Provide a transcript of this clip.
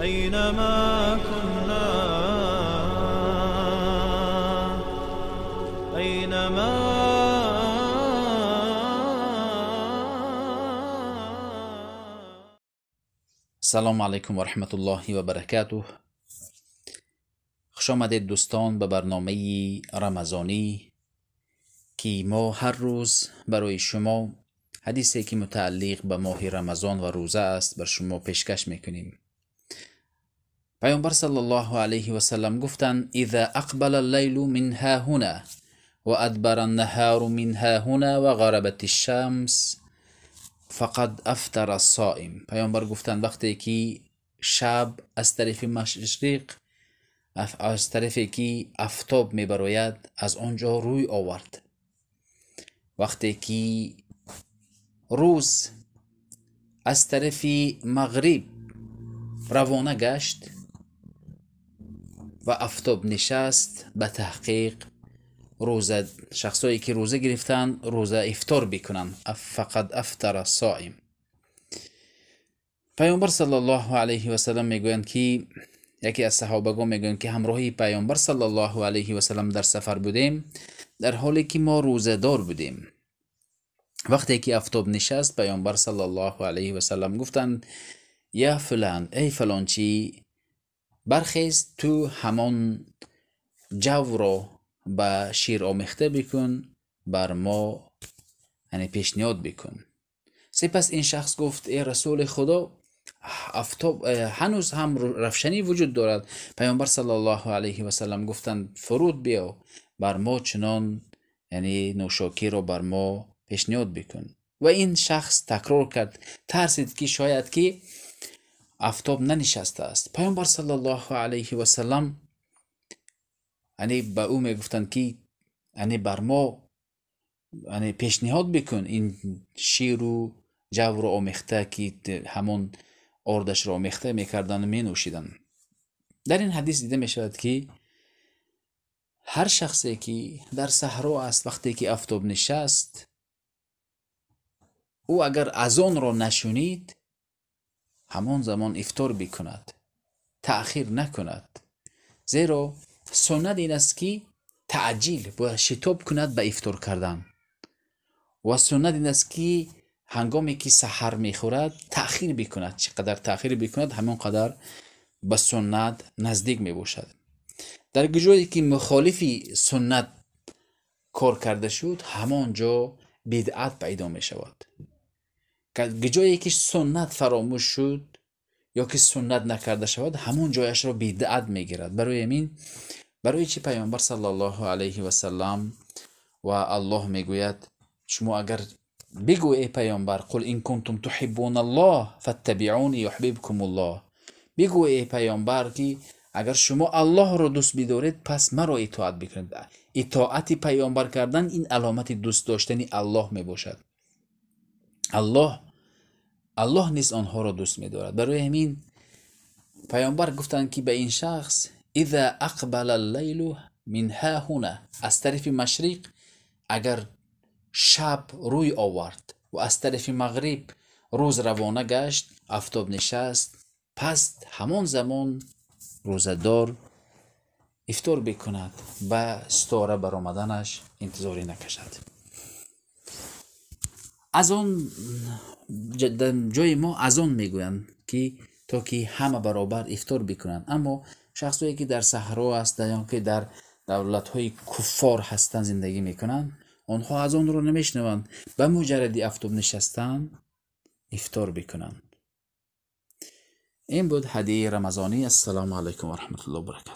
أينما كنا، أينما. سلام علیکم و رحمت الله و برکاته. خوش آمدید دوستان به برنامه رمضانی که ما هر روز برای شما حدیثی که متعلق به ماه رمضان و روزه است بر شما پیشکش میکنیم. پیامبر صلی الله علیه و سلم گفتند: اذا اقبل اللیل من ها هنا و ادبر النهار من ها هنا و غربت الشمس فقد افطر الصائم. پیامبر گفتند وقتی که شب از طرف مشرق، از طرفی که افتاب میبروید، از آنجا روی آورد، وقتی که روز از طرف مغرب روانه گشت و افتاب نشست، به تحقیق روزه شخصایی که روزه گرفتن روزه افطار بکنن. فقد افطر الصائم. پیامبر صلی الله علیه و سلم میگویند که یکی از صحابگان میگویند که همراهی پیامبر صلی الله علیه و سلم در سفر بودیم، در حالی که ما روزه دار بودیم. وقتی که افتاب نشست، پیامبر صلی الله علیه و سلم گفتند: یا فلان، ای فلانچی، برخیز، تو همان جو را به شیر آمیخته بکن، بر ما یعنی پیشنهاد بکن. سپس این شخص گفت: ای رسول خدا، افتاب هنوز هم روشنی وجود دارد. پیامبر صلی الله علیه و سلم گفتند: فرود بیا، بر ما چنان یعنی نوشاکی را بر ما پیشنهاد بکن. و این شخص تکرار کرد، ترسید که شاید که افتاب ننشسته است. پیامبر صلی الله علیه و سلم یعنی به او میگفتند که یعنی بر ما یعنی پیشنهاد بکن این شیر و جو را آمیخته که همون آردش را آمیخته میکردن و مینوشیدن. در این حدیث دیده میشود که هر شخصی که در صحرا است، وقتی که افتاب نشست، او اگر اذان را نشنید همان زمان افطار بکند، تأخیر نکند، زیرا سنت این است که تعجیل باید شتاب کند به افطار کردن، و سنت این است که هنگامی که سحر میخورد تأخیر بکند. چقدر تأخیر بکند همان قدر به سنت نزدیک میباشد. در جایی که مخالف سنت کار کرده شد، همانجا بدعت پیدا می شود. جایی که سنت فراموش شد یا که سنت نکرده شود، همون جایش را بدعت میگیرد. برای همین، برای چی پیامبر صلی الله علیه و سلم و الله میگوید شما اگر بگو ای پیامبر، قل ان کنتم تحبون الله فاتبعونی یحببکم الله، بگو ای پیامبر که اگر شما الله را دوست بدارید پس مرا اطاعت بکنید. اطاعت پیامبر کردن این علامت دوست داشتن الله می باشد. الله نیز آنها را دوست می دارد. برای همین پیامبر گفتند که به این شخص اذا اقبل اللیل من ها هنا، از طرف مشرق اگر شب روی آورد و از طرف مغرب روز روانه گشت، افتاب نشست، پس همان زمان روزه‌دار افطار بکند، به ستاره برآمدنش انتظاری نکشد. از آن جای ما از آن میگویند که تا که همه برابر افطار بکنند، اما شخصایی که در صحرا است یا که در دولت‌های کفار هستند زندگی میکنند، آنها از آن رو نمیشنوند، به مجرد افتاب نشستن افطار بکنند. این بود هدیه رمضانی. السلام علیکم و رحمت الله و برکاته.